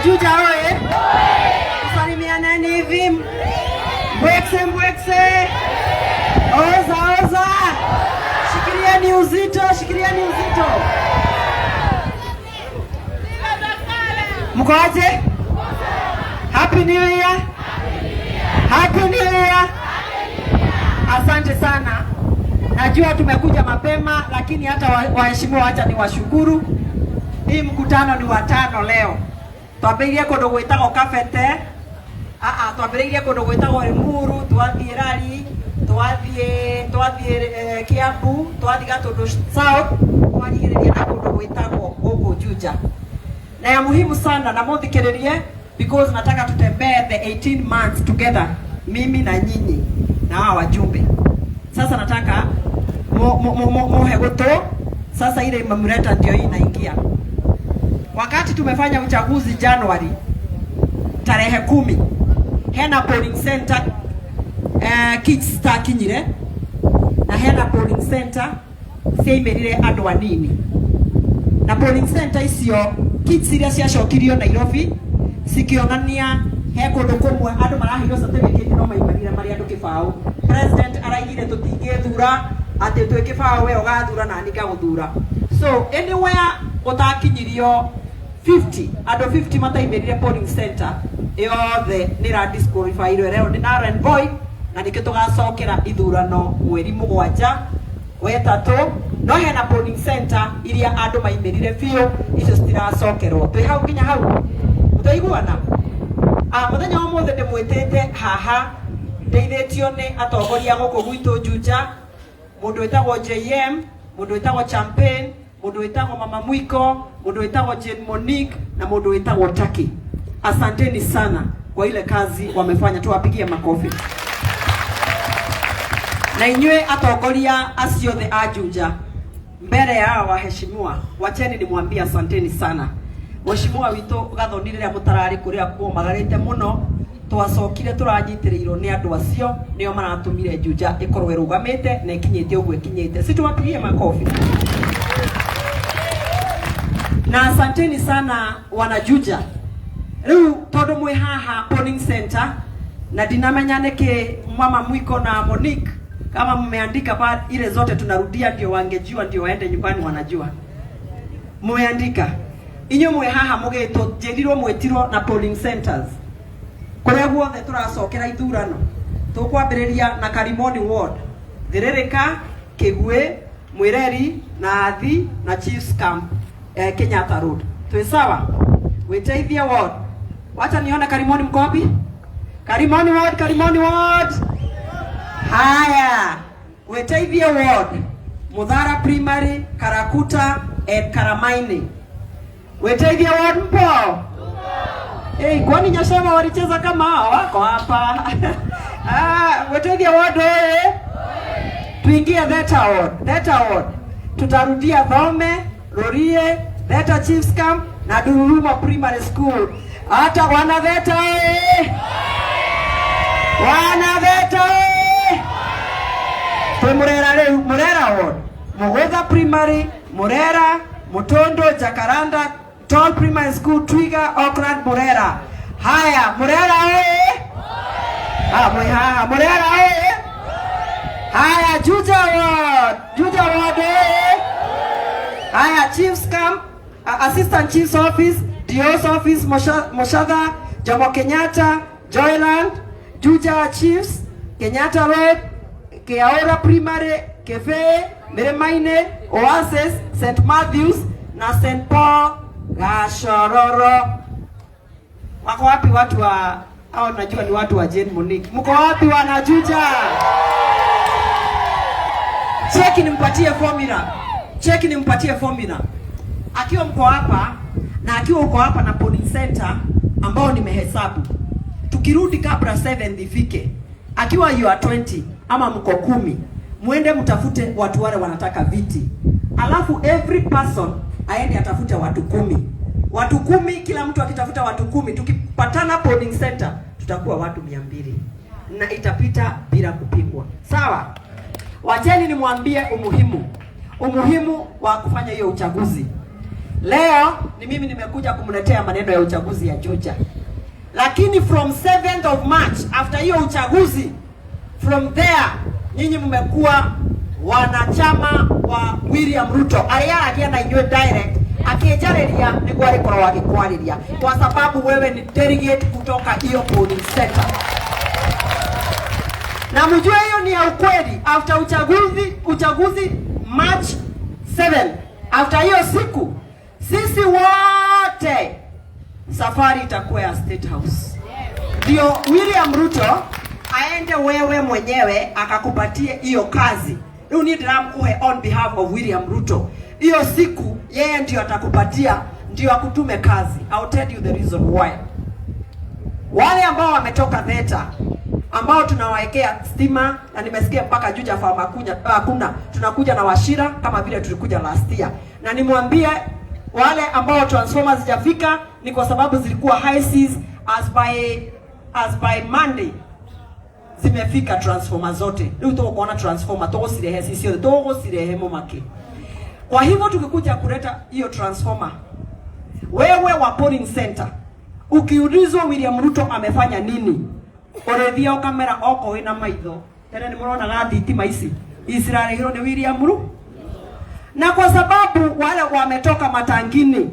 Juja oye! Tusalimianeni hivi, mbwekse mbwekse, oza oza, shikilieni uzito, shikilieni uzito. Mko aje? Happy New Year! Happy New Year! Asante sana. Najua tumekuja mapema, lakini hata waheshimiwa, wacha niwashukuru. Hii mkutano ni watano leo. Twambĩrĩirie kũndũ gwĩtagwo Kabete, twambĩrĩirie kũndũ gwĩtagwo Limuru, twathiĩ Rari, twathiĩ Kiambu, twathiĩ Gatundu South, twarigĩrĩria na kũndũ gwĩtagwo gũkũ Juja. Na ya muhimu sana na muthikĩrĩrie, because nataka tutembee the 18 months together, mimi na nyinyi na hawa wajumbe. Sasa nataka muhe gũtũ. Sasa ile imemleta ndio hii inaingia. Wakati tumefanya uchaguzi Januari tarehe 10, hena polling center kits takinyire na hena polling center ciaimĩrire andũ anini, na polling center icio kits iria ciacokirio Nairobi cikĩonania he kũndũ kũmwe andũ maraheirwo certificate no maimarire marĩ andũ kĩbaũ. President araigire tũtingĩthura atĩ twĩ kĩbaũ, we ũgathura na niĩ ngagũthura. So anywhere gũtakinyirio 50, andũ 50 mataimĩrire polling center yothe nĩ ra disqualify-irwo, ĩrerwo nĩ null and void, na nĩkĩo tũgacokera ithurano mweri 7 wetatũ. No hena polling center iria andũ maimĩrire biũ, icio citiracokerwo. Twĩ hau nginya hau mũtaiguana. Mũthenya wa ũmũthĩ ndĩmwĩtĩte haha ndeithĩtio nĩ atongoria gũkũ gwitũ Juja, mũndũ wĩtagwo JM, mũndũ wĩtagwo Champagne, mũndũ wĩtagwo Mama Mwiko, mũndũ wĩtagwo Jane Monique na mũndũ wĩtagwo Taki. Asanteni sana kwa ile kazi wamefanya, tuwapigie makofi. Na inyuĩ atongoria acio othe a Juja, mbere ya hawa waheshimiwa, wacheni nimwambie asanteni sana. Mheshimiwa witũ Gathoni, rĩrĩa mũtararĩ kũrĩa kuomagarĩte mũno, twacokire tũranyitĩrĩirwo nĩ andũ acio, nĩo maratũmire Juja ĩkorwo ĩrũgamĩte na ĩkinyĩte ũguo ĩkinyĩte. Si tuwapigie makofi. Na asanteni sana wana Juja. Rĩu tondũ mwĩ haha polling center na ndinamenya nĩkĩ Mama Mwiko na Monique kama mmeandika pa ile zote tunarudia, ndio wangejua, ndio waende nyumbani wanajua. Mmeandika inyuĩ mwĩ haha mũgĩtwo, njĩrirwo mwĩtirwo na polling centers kũrĩa guothe tũracokera ithurano. Tũkwambĩrĩria na Karimoni Ward, Thĩrĩrĩka, Kĩguĩ, Mwĩreri na Athi na Chiefs Camp, Kenyatta Road. Twĩ sawa? Wĩteithie ward. Wacha nione Karimoni mko wapi? Karimoni Ward, Karimoni Ward. Haya. Wĩteithie ward. Muthara Primary, Karakuta and Karamaini. Wĩteithie ward mpo? Hey, kwani Nyashama walicheza kama hao wako hapa? Wĩteithie ward oye. Tuingie Theta Ward. Theta Ward. Tutarudia Thome, Rorie, Theta Chiefs Camp na Dururuma Primary School. Hata wana Theta oye. Wana Theta oye. Twĩ Murera rĩu, Murera Ward. Mugutha Primary, Murera, Mutondo, Jacaranda, Tall Primary School, Twiga, Auckland, Murera. Haya, Murera oye. Mwĩ haha, Murera oye. Haya, Juja Ward, Juja Ward oye. Haya, Chiefs Camp, Assistant Chiefs Office, DO's Office, Moshadha, Jomo Kenyatta, Joyland, Juja Chiefs, Kenyatta Road, Keaora Primary, Kefe, Meremaine, Oasis, St. Matthews na St. Paul Gashororo. Wako wapi watu wa hao? Najua ni watu wa Jane Monique. Mko wapi wana Juja? Cheki nimpatie formula. Cheki nimpatie formula. Akiwa mko hapa na akiwa uko hapa na polling center ambao nimehesabu, tukirudi kabla 7 ifike, akiwa you are 20 ama mko 10, muende mtafute watu wale wanataka viti, alafu every person aende atafute watu 10, watu 10, kila mtu akitafuta watu 10, tukipatana polling center tutakuwa watu 200 na itapita bila kupingwa. Sawa? Wacheni nimwambie umuhimu wa kufanya hiyo uchaguzi. Leo ni mimi nimekuja kumletea maneno ya uchaguzi ya Juja, lakini from 7th of March, after hiyo uchaguzi, from there nyinyi mmekuwa wanachama wa William Ruto aria aragia na inyuĩ direct akĩnjarĩria nĩguo arĩkorwo agĩkwarĩria kwa sababu wewe ni delegate kutoka hiyo polling center na mjue hiyo ni ya ukweli. After uchaguzi March 7, after hiyo siku sisi wote safari itakuwa ya State House, ndio William Ruto aende wewe mwenyewe akakupatie hiyo kazi. Rĩu niĩ ndĩramũhe on behalf of William Ruto. Hiyo siku yeye ndio atakupatia, ndio akutume kazi. I'll tell you the reason why. Wale ambao wametoka Theta ambao tunawaekea stima na nimesikia mpaka Juja Farm hakuna, tunakuja na Wachira kama vile tulikuja last year, na nimwambie wale ambao transformers zijafika ni kwa sababu zilikuwa high seas. As by Monday zimefika transformer zote. Rĩu tũgũkona transformer tũgũcirehe ci ciothe, tũgũcirehe mũmake. Kwa hivyo tukikuja kuleta hiyo transformer, wewe wa polling center ukiulizwa William Ruto amefanya nini, ũrĩthiĩ ũkamera oko wĩna maitho tene nĩ mũronaga thitima ici icirarĩhirwo nĩ William Ruto, na kwa sababu wale wametoka Matangini,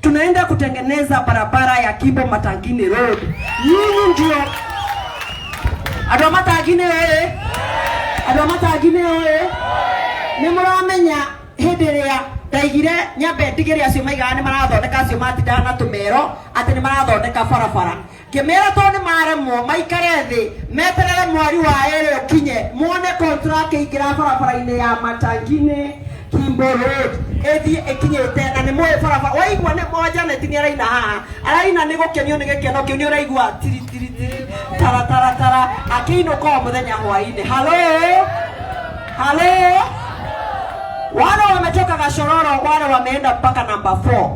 tunaenda kutengeneza barabara ya Kimbo Matangini Road. Nyinyi ndio andũ a Matangini oye, andũ a Matangini oye, nĩ mũramenya hĩndĩ ĩrĩa ndaigire nyambe ndigĩre acio maigaga nĩ marathondeka, acio matindaga na tũmero atĩ nĩ marathondeka barabara, ngĩmera tondũ nĩ maremwo maikare thĩ meterere mweri wa ĩrĩ ũkinye muone contract ĩingĩra barabara-inĩ ya Matangini Kimbo Road ĩthiĩ ĩkinyĩte na nĩ mũĩ barabara waigua nĩ mwa Janet nĩ araina haha, araina nĩ gũkenio nĩ gĩkeno kĩu, nĩ ũraigua tiri tiri tiri tara tara tara akĩinũka o mũthenya hwaĩ-inĩ. Halo halo, wale wametoka Gachororo, wale wameenda mpaka namba 4.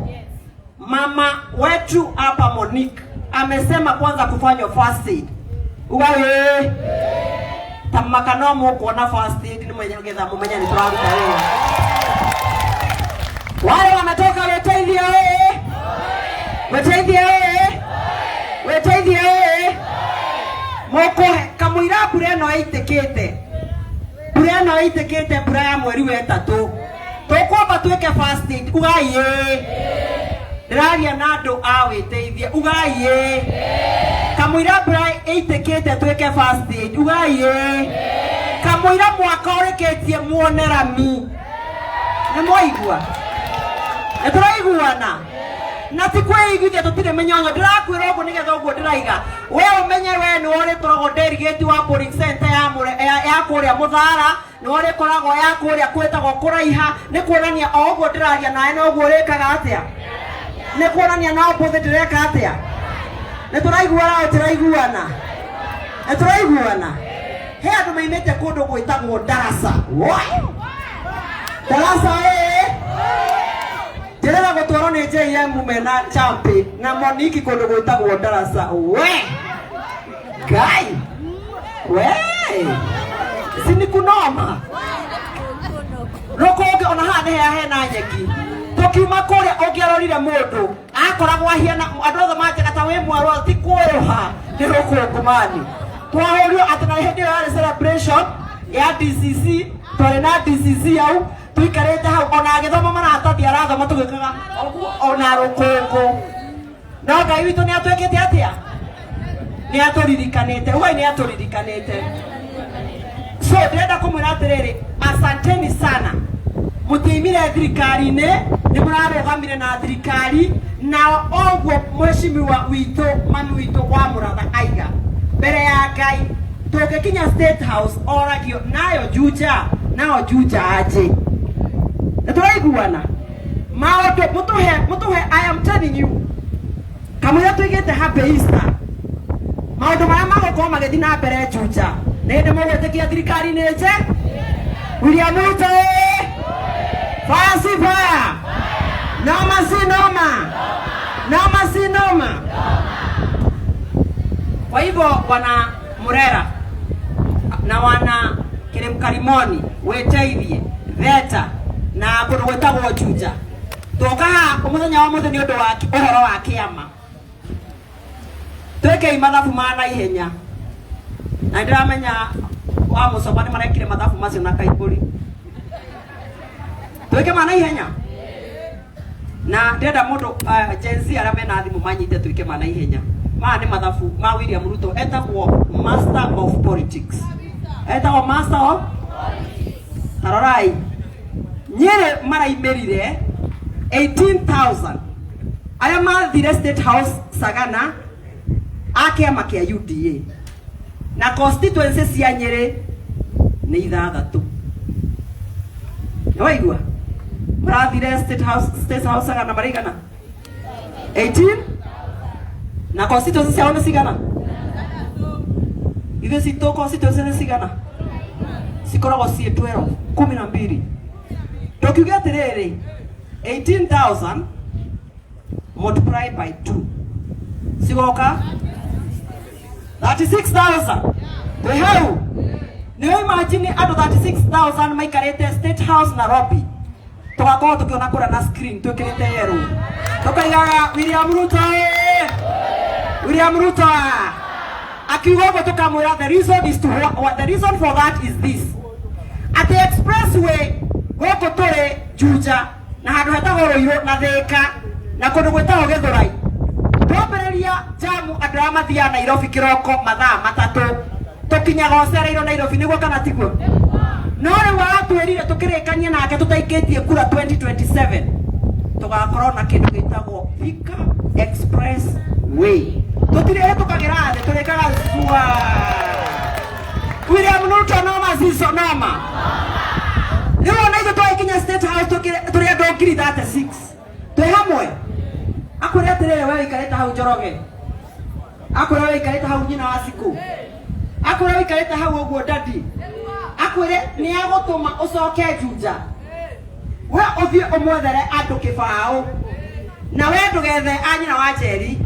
Mama wetu hapa Monique amesema kwanza kufanywa first aid. Ugawe tamaka no mukuona first aid ni mwenye getha mumenye ni turaruta wĩra. Wale wametoka Wĩteithie oye, Wĩteithie oye, Wĩteithie oye. Mũkũhe kamũira mbura ĩno ĩitĩkĩte, mbura ĩno ĩitĩkĩte, mbura ya mweri wa ĩtatũ, tũkwamba twĩke first aid. Ugai ĩĩ, ndĩraria na andũ a Wĩteithie. Ugai ĩĩ, kamũira mbura ĩitĩkĩte twĩke first aid. Ugai ĩĩ, kamũira mwaka ũrĩkĩtie muone rami. Nĩ mwaigua? Nĩ tũraiguana? Na ti kwĩiguithia, tũtirĩ mĩnyonyo. Ndĩrakwĩra ũguo nĩgetha ũguo ndĩraiga we ũmenye we nĩwe ũrĩkoragwo delegate wa polling center ya kũrĩa Mũthara, nĩwe ũrĩkoragwo ya kũrĩa kwĩtagwo kũraiha. Nĩ kuonania o ũguo ndĩraria nawe na ũguo ũrĩkaga atĩa, nĩ kuonania no mbũthĩ ndĩreka atĩa. Nĩ tũraiguana o tũraiguana? Nĩ tũraiguana? He andũ maimĩte kũndũ gwĩtagwo Darasa. Woi! Darasa ĩĩ, njĩrĩra gũtwarwo nĩ JM mena champi na Moniki kũndũ gwĩtagwo Darasa. We Ngai we, si ni kunoma rũkũngĩ ona haha nĩ hea hena nyeki. Tũkiuma kũrĩa ũngĩarorire mũndũ akoragwo ahiana andũ othe manjaga ta wĩ mwerũ, ti kwerũha, nĩ rũkũngũ mani. Twahũrio atĩ na hĩndĩ ĩyo yarĩ celebration ya DCC, twarĩ na DCC hau tuikarĩte hau, ona agĩthoma maratathi arathoma tũgĩkaga ũguo ona rũkũngũ. No Ngai witũ nĩ atwĩkĩte atĩa? Nĩ atũririkanĩte. Ugai nĩ atũririkanĩte. So ndĩrenda kũmwĩra atĩrĩrĩ, asanteni sana, mũtiaimire thirikari-inĩ, nĩ mũrarũgamire na thirikari. Na ũguo mheshimiwa witũ mami witũ wa Mũratha aiga mbere ya Ngai, tũngĩkinya State House oragio nayo Juja, nao Juja aje. Nĩ tũraiguana? Maũndũ mũtũhe mũtũhe, I am telling you, kamũira tũigĩte happy Easter, maũndũ marĩa magũkorwo magĩthiĩ na mbere Juja, nĩ hĩndĩ mũgwĩtĩkia thirikari nĩ nje. William Ruto fire si fire, noma si noma, noma si noma. Kwa hivyo wana Murera na wana Kirimkarimoni, Wĩteithie, Theta na kũndũ gwĩtagwo Juja, Twoka haha mũthenya wa mũthĩ nĩ ũndũ wa ũhoro wa kĩama. Twĩkei mathabu ma naihenya. Na nĩndĩramenya wa mũcoba nĩ marekire mathabu macio na kaibũri. Twĩke ma naihenya. Na ndĩrenda mũndũ Gen Z arĩa mena thimũ manyite twĩke ma naihenya. Maya nĩ mathabu ma William Ruto, etagwo Master of Politics. Etagwo Master of Tarorai. Nyĩrĩ maraimĩrire 18,000 arĩa mathire State House Sagana a kĩama kĩa UDA na constituency cia Nyĩrĩ nĩ ithathatũ. Nĩwaigua? Marathire State House Sagana maraigana 18 na constituency ciao nĩ cigana? Ithuĩ citũ constituency nĩ cigana? Cikoragwo ciĩ 12, 12. Tũkiuge atĩrĩrĩ, 18,000 multiply by 2 cigoka 36,000. Twĩ hau nĩ imagine andũ 36,000 maikarĩte State House Nairobi, tũgakorwo tũkĩona kũrĩa na screen twĩkĩrĩte yerũ, tũkaigaga William Ruto ĩ, William Ruto akiuga ũguo, tũkamwĩra the reason is to what the reason for that is this, atĩ expressway gũkũ tũrĩ Juja na handũ hetagwo Rũirũ na Thĩka na kũndũ gwĩtagwo Gĩthũrai, twambĩrĩria jamu andũ arĩa mathiaga Nairobi kĩroko mathaa 3 tũkinyaga ũcereirwo Nairobi, nĩguo kana tiguo? No rĩu aratwĩrire tũkĩrĩkania nake tũtaikĩtie kura 2027 tũgakorwo na kĩndũ gĩtagwo Thika Express Way, tũtirĩ hĩtũkagĩra thĩ, tũrĩkaga cua. William Ruto noma siso noma. Rĩu ona ithuĩ twagĩkinya State House tũrĩ andũ 36,000 twĩ hamwe, akwĩre atĩrĩrĩ, we wĩikarĩte hau Njoroge, akwĩre we wĩikarĩte hau nyina wa Cikũ, akwĩre wĩikarĩte hau ũguo dadi, akwĩre nĩ agũtũma ũcoke Juja, we ũthiĩ ũmwethere andũ kĩbaũ, na we ndũgethe a nyina wa Njeri,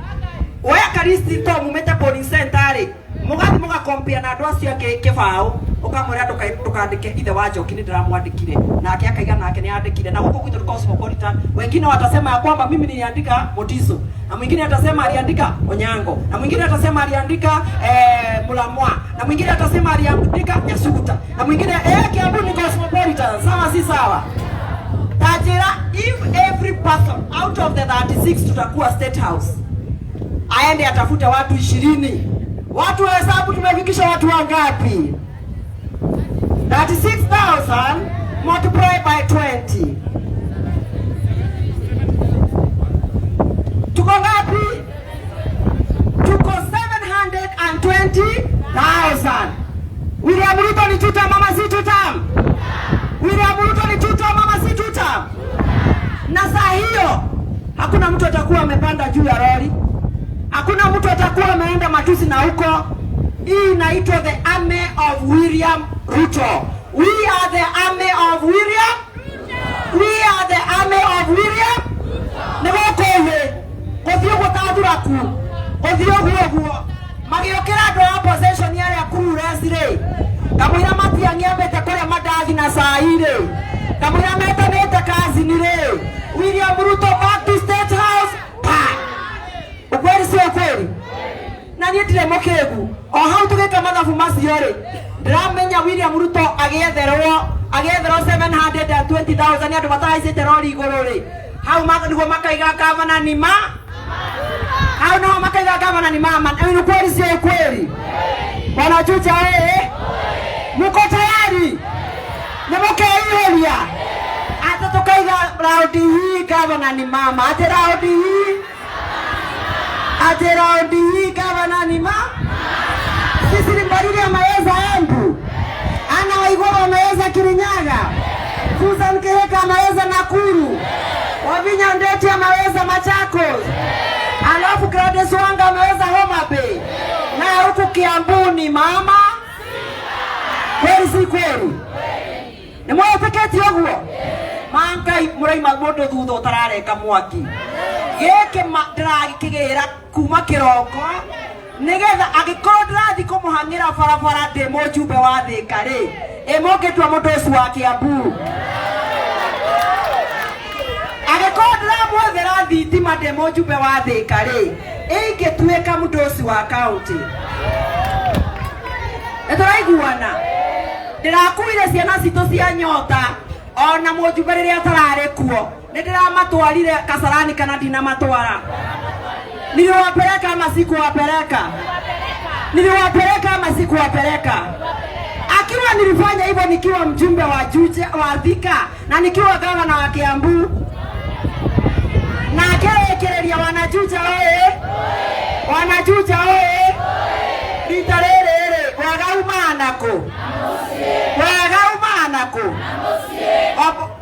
we Karisti to mumĩte polling center rĩ, mũgathiĩ mũgakompia na andũ acio angĩ kĩbaũ, ũkamwĩra ndũkandĩke ithe wa Njoki, nĩ ndĩramwandĩkire nake akaiga nake nĩ andĩkire. Na gũkũ gwitũ nĩ cosmopolitan, wengine watasema ya kwamba mimi niliandika Motiso, na mwingine atasema aliandika Onyango, na mwingine atasema aliandika Mulamwa, na mwingine atasema aliandika Nyasuguta, na mwingine Kiambu ni cosmopolitan. Sawa si sawa? Tajira, if every person out of the 36 tutakuwa State House aende atafute watu 20, watu wa hesabu, tumefikisha watu wangapi? 36,000 multiply by 20, tuko ngapi? Tuko 720,000. William Ruto ni tutam ama si tutam? William Ruto ni tutam ama si tutam? Na saa hiyo hakuna mtu atakuwa amepanda juu ya lori, hakuna mtu atakuwa ameenda matusi na huko. Hii inaitwa the army of William Ruto. We are the army of William. We are the army of William. Nĩ gũkũ thĩ gũthiĩ ũguo ta thuraku, gũthiĩ ũguo ũguo magĩũkĩra andũ a opposition arĩa clueless rĩ, kamũira Matiang'i ambĩte kũrĩa mandathi na cai rĩ, kamũira metanĩte kazini rĩ, William Ruto back to State House pa. Ukweli sio ukweli? Na niĩ ndirĩ mũkĩgu, o hau tũgĩka mathabu macio rĩ, ndĩramenya William Ruto agĩetherwo 720,000 nĩ andũ matahaicĩte rori igũrũ rĩ, hau nĩguo makaiga gavana ni ma hau nĩho makaiga gavana ni mama. Ni ukweli sio ukweli? Bwana Juja, muko tayari? Nĩ mũkeihũria atĩ tũkaiga raundi hii gavana ni mama, atĩ raundi hii, atĩ raundi hii gavana ni ma sisi ni Mbariri ameweza Embu, Anna Waiguru ameweza Kirinyaga, Susan Kihika ameweza Nakuru, Wavinya Ndeti ameweza Machakos, alafu Gladys Wanga ameweza Homa Bay, na huku Kiambu ni mama. Kweli si kweli? Nĩ mwĩtĩkĩtie ũguo? Mangai mũraima mũndũ thutha ũtarareka mwaki gĩkĩ ndĩragĩkĩgĩra kuma kĩroko, nĩgetha angĩkorwo ndĩrathiĩ kũmũhang'ĩra barabara ndĩ mũjumbe wa Thĩka rĩ, ĩ mũngĩtua mũndũ ũcio wa Kiambu? Angĩkorwo ndĩramwethera thitima ndĩ mũjumbe wa Thĩka rĩ, ingĩtuĩka mũndũci wa kaunti. Nĩ tũraiguana? Ndĩrakuire ciana citũ cia nyota ona mũjumbe rĩrĩa atararĩ kuo, nĩ ndĩramatwarire Kasarani kana ndinamatwara? Niliwapeleka ama sikuwapeleka? Niliwapeleka ama sikuwapeleka? Akiwa nilifanya hivyo nikiwa mjumbe wa Juja wa Thika na nikiwa gavana wa Kiambu, na akĩrĩkĩrĩria wanajuja oĩ, wanajuja oĩ, rita rĩrĩ rĩ, wega umaga nakũ? Wega umaga nakũ?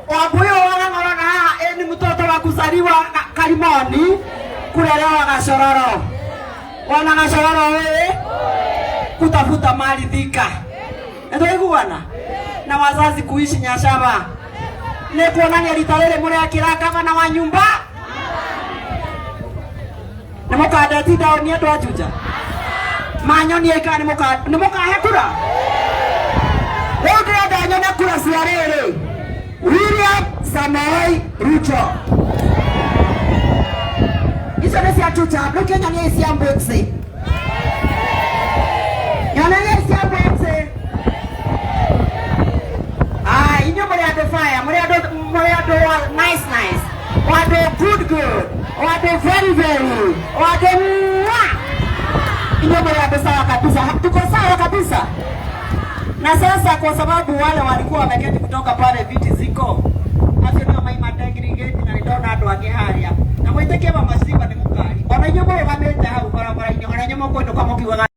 Wambuyu wagang'orona haha ĩ ni mtoto wa kuzaliwa Karimoni, kulelewa Gachororo. Wana Gachororo ĩ, kutafuta mali Thika. Nĩtwaiguana? Na wazazi kuishi Nyashaba. Nĩ kuonania rita rĩrĩ mũrekĩra gavana wa nyumba nĩ mũkandetinda nĩ andũ a Juja manyonie kana nĩ mũkahe kura. Rĩu ndĩrenda nyone kura cia rĩrĩ William Samoei Ruto. Icio nĩ cia Juja. Rĩu kĩnyonie cia Mbũtĩ, nyonerie cia Mbũtĩ. Ah, inyuĩ mũrĩ andũ fire, mũrĩ andũ nice nice, andũ good good, andũ very very, andũ mwah. Inyuĩ mũrĩ andũ sawa kabisa, tuko sawa kabisa. Na sasa kwa sababu wale walikuwa wameketi kutoka pale viti ziko acio nĩo maima ndengirigĩti na nĩndona andũ angĩ harĩa na mwĩtĩkie mama Simba nĩ mũkari, ona inyuĩ mũrũgamĩte hau barabara-inĩ, ona inyuĩ mũkũinũka mũkiugaga.